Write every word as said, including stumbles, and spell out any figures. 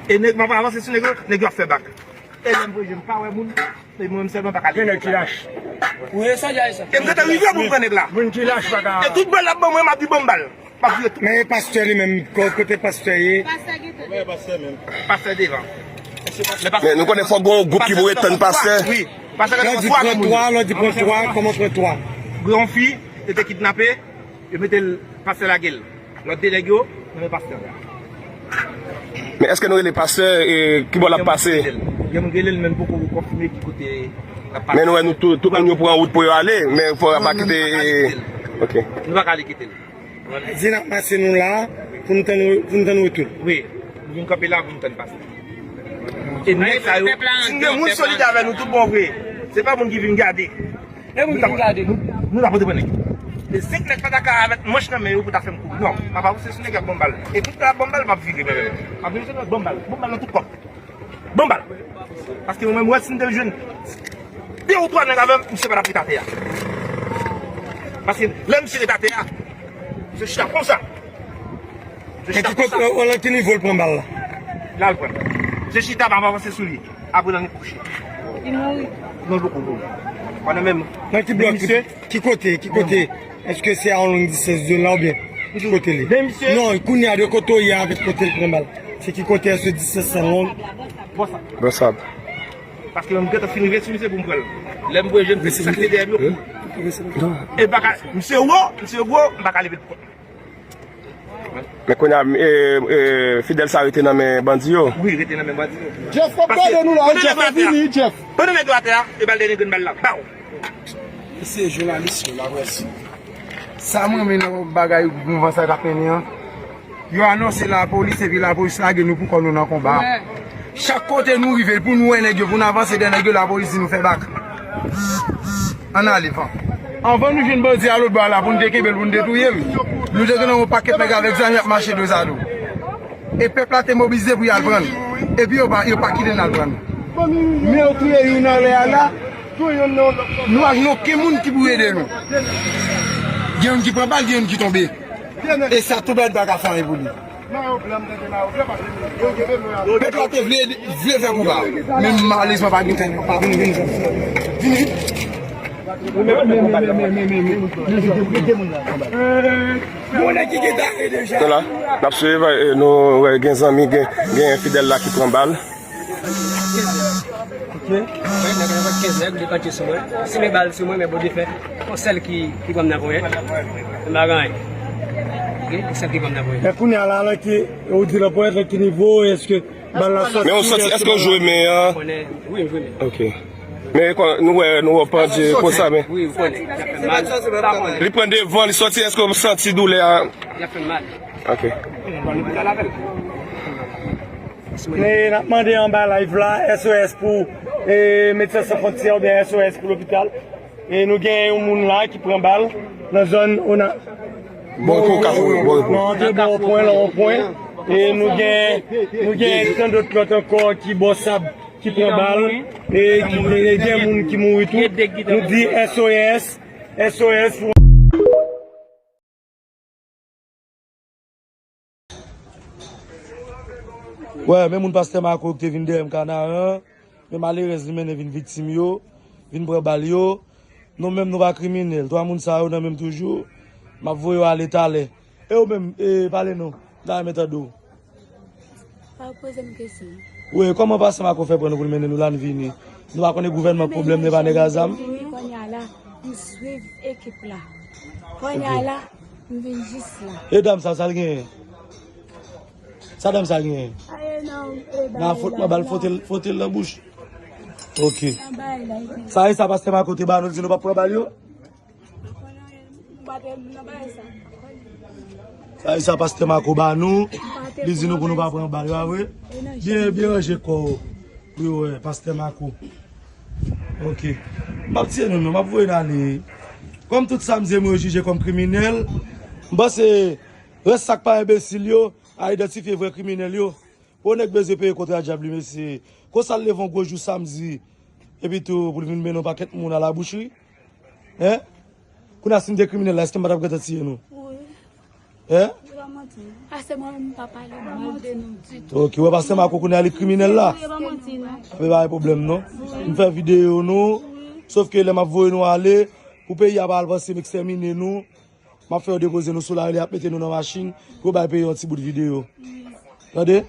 E nèg, m ap avanse sou nèg yo, nèg yo ap fè bak. E lè m voye je m pa wè moun, e mwen menm sèlman pa ka leve. Gen nèg ki lach. Wi, e sa, e sa. E m gentan rive pou m pran nèg la. Moun ki lach pa ka. E tout bal l ap ban mwen, m ap di ban m bal. M ap vire tout. Men e pastè li menm, ko-, kote pastè ye? Pastè devan. Men nou konnen fòk gen yon gwoup ki pou ret tann pastè. Wi. Pastè lè di pran twa, lè di pran twa, kòman pran twa? Gen yon fi, li te kidnape, yo mete l, pastè lage l. Lòt de nèg yo, nan men pastè a. Men èske nou rele pastè, e, ki bò l ap pase? Gen moun ki rele l, men nou poko konfime ki kote l ap pase. Men nou wè nou tout, tout moun yo pran wout pou yo ale, men fò yo pa kite, e, ok. Nou pa ka ale kite l. Di n ap mache nou la pou n tann, pou n tann retou. Wi, nou vin kanpe la pou n tann pase. E nèg sa yo, si n gen moun solidè avè nou tout bon vre, se pa moun ki vin gade. E moun ki vin gade. Nou, nou ta pote pran nèg. E senk nèg pa ta ka avèk manch nan men yo pou ta fè m kouri. Non, m ap avanse sou nèg y ap ban m bal. E tout lè y ap ban m bal, m ap vire menm. M ap vire sou nèg ban m bal. Ban m bal nan tout kò. Ban m bal. Paske mwen menm, mwen, si m te jwenn de ou twa nèg avè m, misye pa t ap ret atè a. Paske lè misye ret atè a, misye chita konsa. Misye chita konsa. Nan ki nivo l pran bal la? La l pran. Misye chita, m ap avanse sou li. Apre l annik kouche. Li mouri? Non, l poko mouri. Pandan menm. Nan ki blòk? Ki kote? Ki kote? Èske se a yon long distans de la oubyen ki kote li? Non, kounye a de kote w ye avèk kote l pran bal. Se ki kote, èske distans lan long? Bò sab. Paske mwen m gentan fin rive sou misye pou m pran l. Lè m voye je m, se sa ki te dèyè m yo. E m pa ka, misye wo, misye gwo, m pa ka leve l. Men kounye a, e, e, fidèl sa rete nan men bandi yo. Wi, rete nan men bandi yo. Jeff, fòk gade nou la, Jeff, vini, Jeff. Pandan nèg yo atè a, e bal dènye grenn bal la. Baw! Mesye jounalis yo, laprès. Sa m renmen nan bagay mouvman sa k ap mennen an, yo anonse lapolis epi lapolis lage nou pou kò nou nan konba. Chak kote nou rive, pou nou wè nèg yo, pou n avanse dèyè nèg yo, lapolis di nou fè bak. Ann ale, van. Anvan nou jwenn bandi a lòt bò a la, pou n te kenbe l, pou n te touye l, nou te gen yon pakèt nèg avèk zam y ap mache dozado. E pèp la te mobilize pou y al pran l. Epi yo pa, yo pa kite n al pran l. Men yo touye youn anlè a la. Nou pa jwenn okenn moun ki pou ede nou. Gen youn ki pran bal, gen youn ki tonbe. E sa, tout bagay pa ka fè anyen pou li. Pèp la te vle, vle fè konba. Men malezman pa gen tan, pa vin, vin fè. Vin vit. Gen nèg ki gen dare deja. Nou la, n ap swiv, e, nou wè gen zanmi, gen, gen fidèl la ki pran bal. Ok. Mwen, nèg yo kenz nèg, yo kanpe sou mwen. Si men bal sou mwen, men Bondye fè. Yon sèl ki, ki pran m nan ponyèt. M pa gen anyen. Ok, yon sèl ki pran m nan ponyèt. Men kounye a la, nan ki, ou di nan ponyèt, nan ki nivo, èske bal la sòti? Men ou santi, èske ou jwe men an? Wi, m jwe men. Ok. Men kon, nou wè, nou wè pandye konsa, men. Wi, m konnen. Sa fè mal. Li pran devan, li sòti, èske ou santi doulè a? Li ap fè m mal. Ok. Bon, lopital avè l. E n ap mande anba live la, S O S pou, e, Medsen San Fwontyè oubyen S O S pou lopital. E nou gen yon moun la ki pran bal nan zòn Ona. Bò Kafou, bò Kafou. Nan antre bò pwen, lan yon pwen. E nou gen, nou gen tan dòt lòt ankò ki bò sab, ki pran bal. E ki, e gen moun ki mouri tou. Nou di S O S, S O S pou Wè, men moun pastè Marco ki te vin dèyè m Kanaran, men malerèz li mennen vin viktim yo, vin pran bal yo. Nou menm nou pa kriminèl, twa moun sa yo nan menm toujou, m ap voye yo ale talè. E ou menm, e, pale non, m ta renmen tande w. Pa poze m kesyon. Wi, kòman pastè Marco fè pran nou pou l mennen nou la n vini? Nou pa konnen gouvènman pwoblèm li pa nèg a zam? Wi, kounye a la, m swiv ekip la. Kounye a la, m vin jis la. E dam sa, sa l genyen? Sa dam sa genyen? Nan fwot mwen ba l fwote l, fwote l nan bouch. Ok. Sa e sa pastè Marco te ba nou, l di nou p ap pran bal yo? Sa e sa pastè Marco ba nou, li di nou pou nou pa pran bal yo, a vre? Byen, byen ranje kò w. Wi, wè, pastè Marco. Ok. M ap tiye nou, non, m ap voye n ale. Kòm tout sa m di, m yo jije kòm kriminèl, m panse rès sa k pa enbesil yo a idantifye vrè kriminèl yo. Pou nèg bezwen peye kontra dyab li, mesye. Konsa l leve yon gwo jou samdi, epi tou pou l vin mennen yon pakèt moun a la bouchri. Hein? Kounye a, si m te kriminèl la, èske m pa t ap gentan tiye nou? Wi. Hein? Pastè mwen menm pa pale mal de nou ditou. Ok, wè pastè Marco kounye a li kriminèl la. Yo pa manti non. Apre pa gen pwoblèm non. M fè videyo nou. Sof ke lè m ap voye nou ale, pou peyi a pa al panse m ekstèmine nou, m ap fè yo depoze nou sou lari, y ap mete nou nan machin, pou yo bay peyi yon ti bout videyo. Tande?